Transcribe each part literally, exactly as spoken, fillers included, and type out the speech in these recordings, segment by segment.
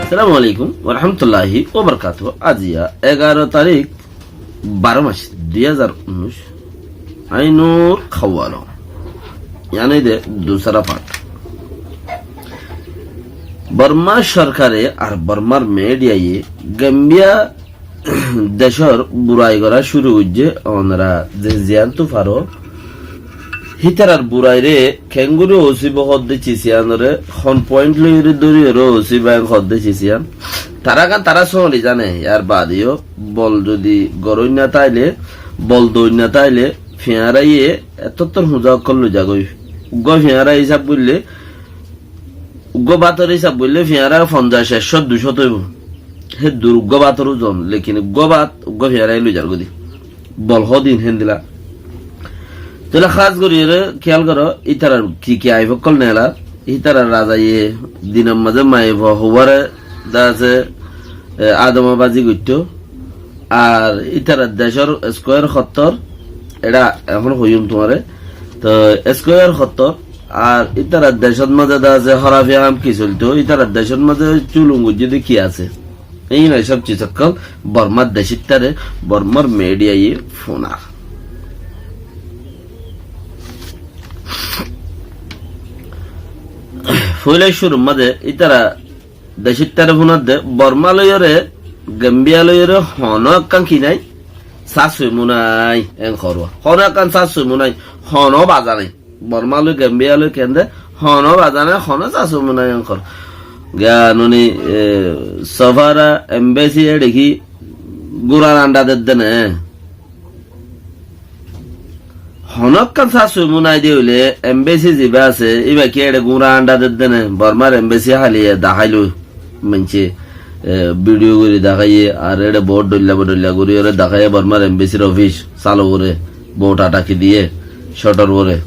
Assalamu alaikum warahmatulláhi wabarakátuhu. Aijja egaró tarík, baró mac, dui házar unnúic. Ainur Kawalo, yáni de dusara part. Bormá sorkare ar Bormár mediaye Gambiya decór burai gorá cúru goijjé, onora ze ziyántu faro, hítarar buraire kengori ósibo hoódde cis yíanoré, hon point loiyóre dóriyoré ósibo yían hoódde cis yían. Tará kan tará sóñri zane, yar baade yó bol zodi goróinna táile, bol doinna táile, fiañráiye ettottór huñza ókkol loizagói. Uggúa fiañra hísab goillé, uggúa bátor hísab goillé fiañra fonzaic, ekcó, duicó óibo. Hé dur uggúa bátor uzon, lekin uggúa bát, uggúa fiañra loizar goi de. Bol hodin héndilla. Tóile hás goríyoré kiyál goró, ítarar ki ki aib ókkol neelar, ítarar razaye dinor mazé maiyafua hoóbare de asé, e, adomabazi goittó. Ar ítarar decór square hottór, eçé ehón hoiyúm tuáñre, to square hottór, ar ítarar decót mazé de asé hórafiya ham ki soiltó, ítarar decót mazé cúlum goijjé de ki asé. Éi nai sób cis ókkol Bormár decíttare, Bormár mediaye funar. Foila cúrur mazé ítara decíttare funar de, Bormá loiyóre, Gambiya loiyóre honó ekkán ki nai, sássoimú nai, en hoór. Honó ekkán sássoimú nai, honó baza nai. Bormá loi, Gambiya loi kende, honó baza nai, honó sássoimú nai, en hoór. Giya noni, e, sofara, embassy, eçé ki gúrar anda dedde né? Honókkan sássoimú nai de óile, embassy ziba asé, íba ki eçé gúrar anda dedde né? Bormár embassy háli e daháilo, maincé, e, video gorí daháiye, ar eçé bout dhoilla bodhoilla gorí ore daháiye, Bormár embassy r office salo goré, bout athaki diye, shutter goré.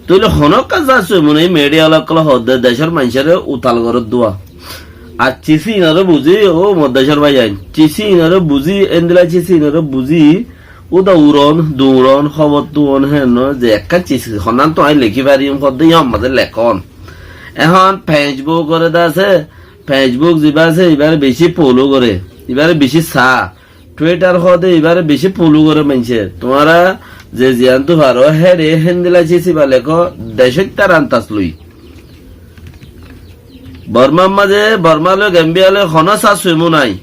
Tóile honókkan sássoimú nai, media ola ókkole hoódde decór maincóre utal gorér dua. Ar cis inoré buzí, ó mor decór bái ain, cis inoré buzí, endilla cis inoré buzí, úda uron, duron, hóbor tuon, héen no, ze ekkán cis honnán tuáñí lekí fariyum hoódde, yían mazé lekón. Ehón Facebook ore de asé, Facebook ziba asé, ibáre bicí follow goré, ibáre bicí saá. Twitter hoóde ibáre bicí follow goré maincé. Tuáñra ze ziyántu faró, héçe héndilla cis ibá lekó, decóittar antas loi. Bormár mazé, Bormá loi, Gambiya loi honó sássoimú nai.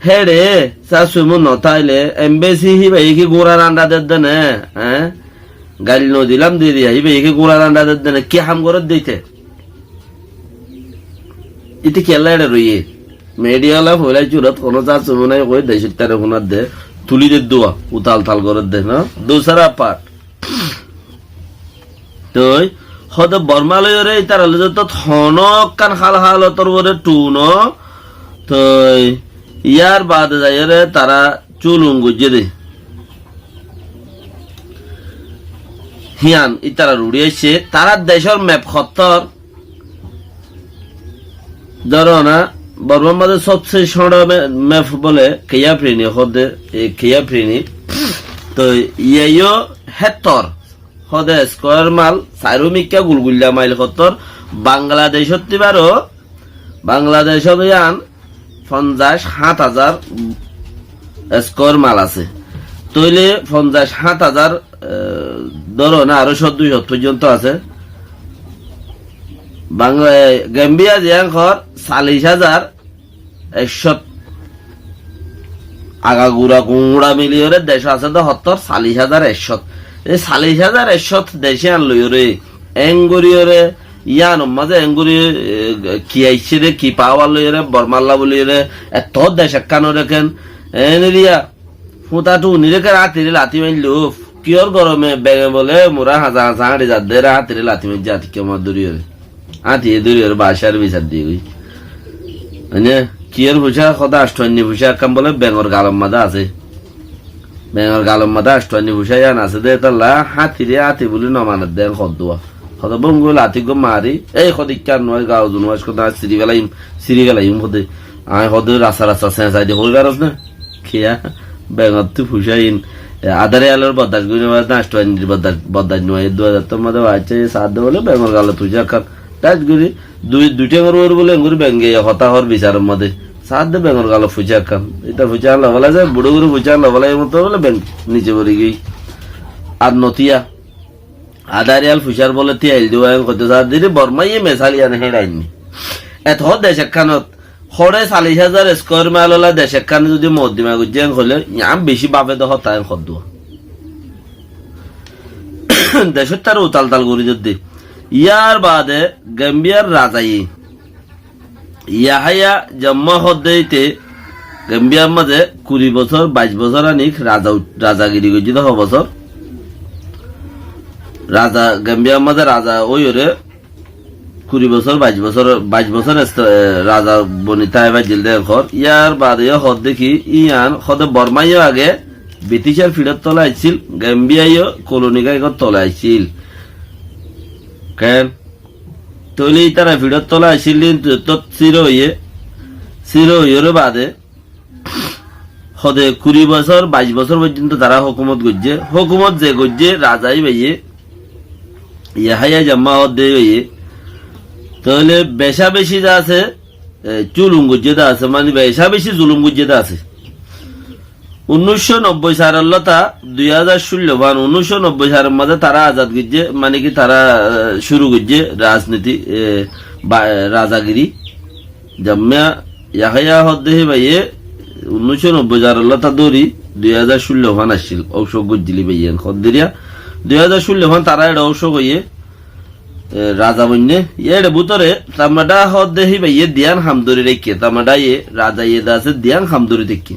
Héçe sássoimú no táile, embassy híbaye ki gúrar anda dedde né, eé? Gail no dilam de diya, híbaye ki gúrar anda dedde né, ki ham gorédde íte? Íte kiyólla eçé roiyé? Media ola foila cúrut honó sássoimú nai hoi decóittare funar de, tulí de dua, utal tal gorér de, no? Dusara part. Toi, hóde Bormá loiyóre, ítara loi zottót honókkan hál halotor uore thuno, toi, yar baade zaiyóre tara cúlum goijjé de. Hían ítara ruçí aiccé, tarar decór map hottór, dóro na, Bormár mazé sobse cóñço me-, map bóle Keyaprini hóde, e Keyaprini. Toi, iyá yó héttor, hóde square mile, sairó mikká gulguilla mile hottór, Bangladecótti baró, Bangladecót yían fonzaic háñt házar square mile asé. Tóile fonzaic háñt házar, e, dóro na, aró cót dui cót foijjonto asé. Bangla-, e, Gambiya ziyán hoór, callic házar ekcót. Agagura guñça miliyóre dec asé de hottór, callic házar ekcót. Ei callic házar ekcót dec yían loiyóre, engoríyoré, yíanor mazé engori, e, ki aiccé dé, ki pawar loiyóre, Bormálla buliyóre, ettó dec ekkánore ken, eneriya, fúta thuniré ken áñtire lati maillo, kiyór gorome, benge bole, mura hañsa hañsa áñçi zadde, re áñtire lati maijje, áñtikka mor doriyóre. Áñtiye doriyóre, bacar bisar diyé goi. Mane, kiyór fucá, hoda ancto anni fucá ekkán bole, bengor galor mazé asé. Bengor galor mazé ancto anni fucá yían asé dé, étalla háñtire háñti buli no maner dé, en hoddúa. Hoto bongui lati uggúa mari, ei hode ikká nuai, gau zunuas hoto aññí siri felaiyum, siri felaiyum hode. Aññí hode rasta rasta señsai de hoi faros na? Kiyá? Bengottú fucá in, e, adar yalor boddac goi no fare, ancto anir boddac, boddac nuai, dui házar tor mazé baiccé, e saat de bole bengor galot fucá ekkán Ṭáit gorí dui, dui théngor uore bóle engori beng giyé hotá hoór bisaror mazé. Saádde bengor galot fuiccá ekkán. Íta fuiccá án lobála ze, buçó gorí fuiccá án lobála, e moto bóle beng nice fori giyói. Ar no tíya. Adá riyal fuiccár bóle tíya ail dibo, en hoitó saádde ri Bormáye mesal yián héçe ainné. Et hoó dec ekkánot, hoçé callic házar square mile ola dec ekkán zodi mokoddima goijjé en hoilé, yián beci báfe de hotá en hoddúa. Decóttaré utal-tal gorí dodde. Yar baade Gambiyar razaye Yahaya Jamma hoódde íte Gambiyar mazé kuri bosór, baic bosór anik raza, razagiri goijjé de ho bosór. Raza, Gambiyar mazé raza óiyoré kuri bosór, baic bosór, baic bosór esta-, e, raza boni táki faijjíl de hoór. Yar baade yó hoódde ki, yián hoódde Bormáyó age Briticor fiçór tole aiccíl, Gambiyayó koloni gáiyor tole aiccíl. Ken? Tóile ítara fiçór tole aiccíl de, tót siro óiye, siro óiyoré baade hoódde kuri bosór, baic bosór foijjonto tará hókumot goijjé. Hókumot ze goijjé, raza íbayé, Yahaya Jamma hoódde íbayé. Tóile beca beci de asé, e, cúlum goijjé de asé, mani beca beci zulum goijjé de asé. Unnúiccó nobboi sar ollóta dui házar cúllo fán, unnúiccó nobboi saror mazé tará azad goijjé, mani ki tará, e, cúru goijjé rajniti, e, ba-, e, razagiri. Jamma Yahaya hoódde híbayé unnúiccó nobboi sar ollóta dóri dui házar cúllo fán accíl, óusok goijjíl íbayé en hoódde riya. Dui házar cúllo fán tará eçé óusok óiye, e, raza boinné. Yéçe bútore Tamada hoódde híbayé diyán ham dóri raikké. Tamadaye, razaye de asé diyán ham dóri táikke.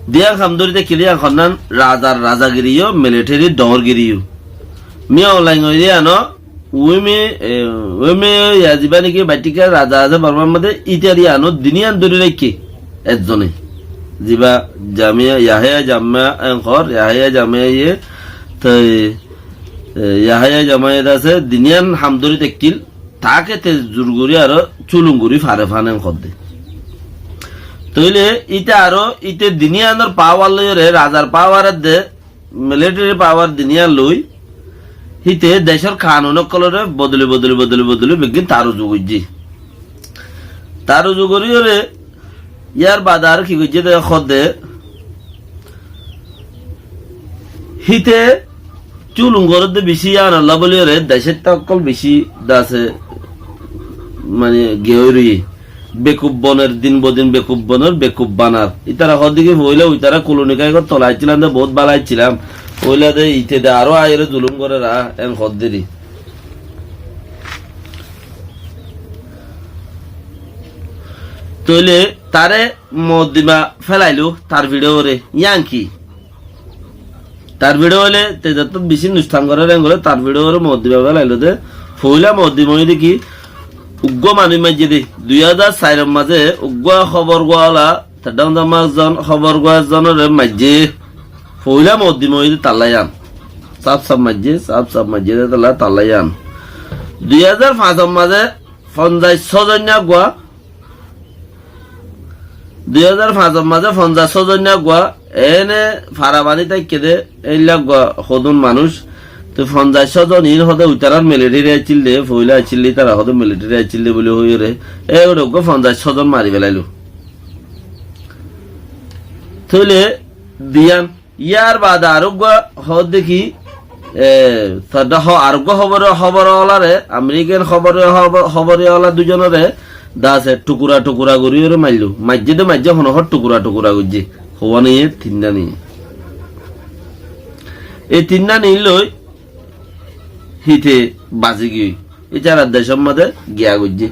Diyán ham dóri táikke de yián honnán razar razagiriyó, militeri dhoóñrgiriyó. Miya Olaing óiye yiáno, Uime, e, uime ya ziba niki baitíka raza asé Bormar modé, ítar yiáno duniyan dóri raikké ezzone. Ziba Jamma, Yahaya Jamma en hoór, Yahaya Jamma ye, toi, e, Yahaya Jamma ye de asé, duniyan ham dóri táikkil, taáke te zur gorí aró cúlum gorí fare fán en hoódde. Tóile íte aró, íte duniyanor pawar loiyóre, razar pawar edde, militeri pawar duniyan loi, híte decór kanun ókkolóre bodoli, bodoli, bodoli, bodoli beggín tar uzu goijjé. Tar uzu goríyoré yar baade aró ki goijjé de hoódde, híte cúlum gorédde bicí yiánolla bóliyoré decótta ókkol bicí de asé, mani, giyói roiyé. Bekuf boner, din bodin bekuf boner, bekuf banar. Ítara hoódde ki foóila uitara koloni gáiyor tole aiccílam de, bout bála aiccílam. Foóila de íte de aró aiyóre zulum gorér, en hoódde ri. Tóile taré mokoddima félailó, tar fiçóre, yián ki? Tar fiçó óile, te zettót bicí nustan gorér en goré, tar fiçóre mokoddima félailó de. Foóila mokoddima óiye de ki, uggúa manúic maijjé de. Dui házar sairor mazé uggúa hóbor gúa ola, te dhoóñr dhoóñr zon hóbor gúa zonoré maijjé. Foóila mokoddima óiye de talla yián. Saf saf maijjé, saf saf maijjé de talla, talla yián. Dui házar fañsor mazé fonzaic só zoinna gúa, Dui házar fañsor mazé fonzaic só zoinna gúa, ene fara bani táikke de, éilla gúa hodún manúic. Te fonzaic só zon iín hoóde uitarár militeri aiccíl de, foóila aiccíl de, ítara hoóde militeri aiccíl de buli hoiyóre, e uggúa fonzaic só zon mari félailó. Tóile diyán Yar baade aróggua hoódde ki, e, tadda ho-, aróggua hóbor, hóbor oláre, Amerikan hóbor, hóbor, hóbor ola duizonoré dase thukura thukura goríyoré mailló. Maijjé de maijjé, hono hor thukura thukura goijjé. Houwa niye, tinná niye. E tinná niyé loi híte bazi giyói. Ítarar decór mazé giya goijjé.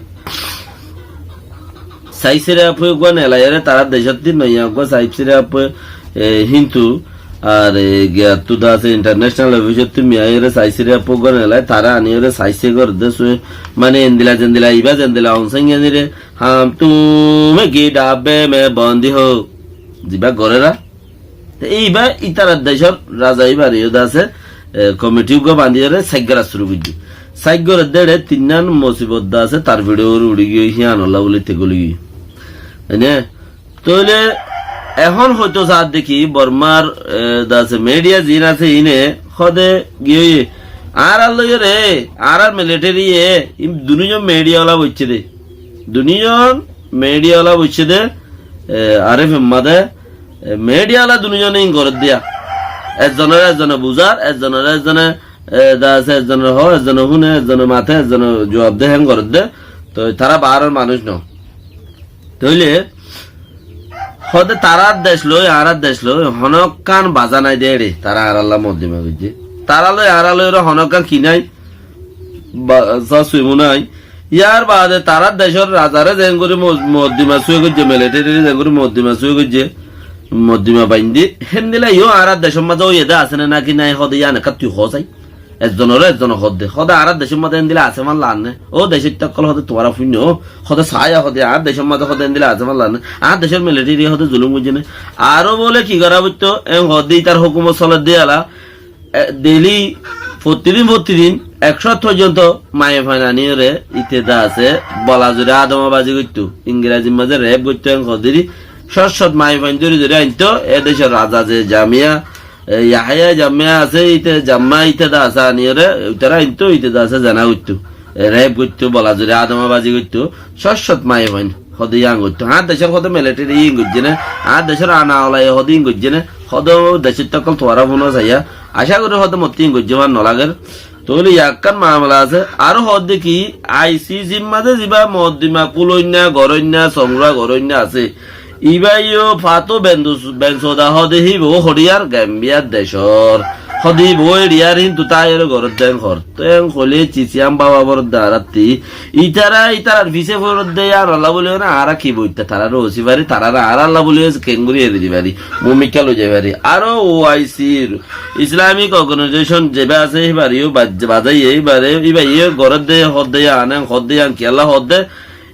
Saisire apuye uggúa nelaiyóre tarár decótti noiya uggúa saisire apuye, e, híntu ar, e, giyattú dase intarnecenal ofisottu miyaiyóre saisire apuye uggúa nelai tará aniyóre saise gorédde sue, mane endila zendila iba zendila onsainganire ham tumhe ki dabbe me bondi ho ziba goréra. Te íba ítarar decór raza íbareyó dase, e, komiti uggúa bandíyoré saiggorat cúru goijjé. Saiggoré déçe tinnán mosibot dase tar fiçór uçí giyói, híanolla buli te goli giyói. Ene, tóile ehón hoito saádde ki Bormar, e, dase midiya ziín asé iíne hóde giyói, Añárar loiyóre, añárar military ye, im duniyón media ola boiccé de. Duniyón media ola boiccé de, e, Arif Ahmad e, e, media ola duniyón in gorédde ya. Ezzonore ezzone buzar, ezzonore ezzone, e, da asé, ezzone ho, ezzone hune, ezzone mate, ezzone juab de, hén gorédde. Toi tará baáror manúic no. Tóile, hóde tarár dec loi, añárar dec loi, honókkan bazá nái de ére, tará añárálla moddima goijjé. Tará loi, añára loi ere honókkan ki nái, ba-, sa suimu nái. Yar baade tarár decór razare zeéngorí mo-, moddima sui goijjé, military re zeéngorí moddima sui goijjé, moddima baindí, héndilla yó añárar decór mazé óiye de asé né náki nái hóde yían ekkán tui hoó sai. Ezzonore ezzone hoódde. Hóde añárar decór mazé endilla asé fán laánne. Ó decóitta ókkol hóde tuáñra fúinno. Hóde saáiya hóde añár decór mazé hóde endilla asé fán laánne. Añár decór military hóde zulúm goijjé né. Aró bóle ki gorá foittó, en hoódde ítar hókumot solédde yala. E, daily, fottidin fottidin, ek cót foijjonto maiyafuain aníyore íte de asé, bola zure adomabazi goittó. Ingrazir mazé rape goittó en hoódde ri. Cót cót maiyafuain dóri dóri aintó, e decór raza ze Jamiya, e, Yahaya Jamma asé, íte Jamma íte de asé aníyore, ítara aintó, íte de asé zena goittó. E, rape goittó, bola zure adomabazi goittó, cót cót maiyafuain, hóde yían goittó. Añár decór hóde military yín goijjé né, añár decór ana olaye hóde yín goijjé né, hóde decóitta ókkol tuáñra fúno saiya. Acá gorí hóde mottí yín goijjé fán no lager. Tóile yá ekkán mamela asé, aró hoódde ki, ICC r mazé zibá moddima kúloinna, goróinna, songura goróinna asé, ibá yó Fatou Bendus-, Bensouda hóde híba ó hoçiyar Gambia decór. Hóde híba ó eçiyar híntu táiyore goródde en hoór. Te en hoilé cisiyan baba boródde añáratti. Ítara, ítarar fisé foródde yíanolla bóli óne añára ki boitta tarare ósi fari, tarare añárálla bóli ósi kengóri eri di fari. Mumikká loi zai fari. Aró OIC r Islamic Organization zibá asé híbare yó baj-, bazaiyé híbare, híba yó goródde hoódde yían, en hoódde yían, kiyólla hoódde,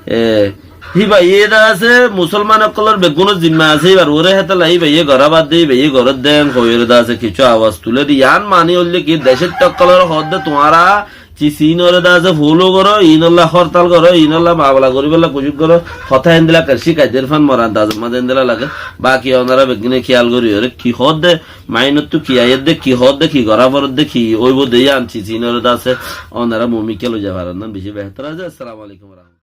e, híba yé de asé, musolman ókkolor beggúnor zimma asé, íbar uore hétolla híba yé gorá badde, híba yé goródde en hoiyóre de asé, kissú abas tulé de. Yían mani óilde ki, decóitta ókkolore hoódde tuáñra cis iínore de asé follow goró, iínolla hórtal goró, iínolla mamela goríbolla kucíc goró, hotá héndilla kar cíkai der fán mor andazor mazé héndilla lage. Baki onora beggúne kiyal goríyore, ki hoódde, mainottú ki aiyédde, ki hoódde, ki gorá foredde, ki óibo de yían cis iínore de asé, onora mumikká loi zai farannan beci behétor asé. Assalamu alaikum warahmatullahi.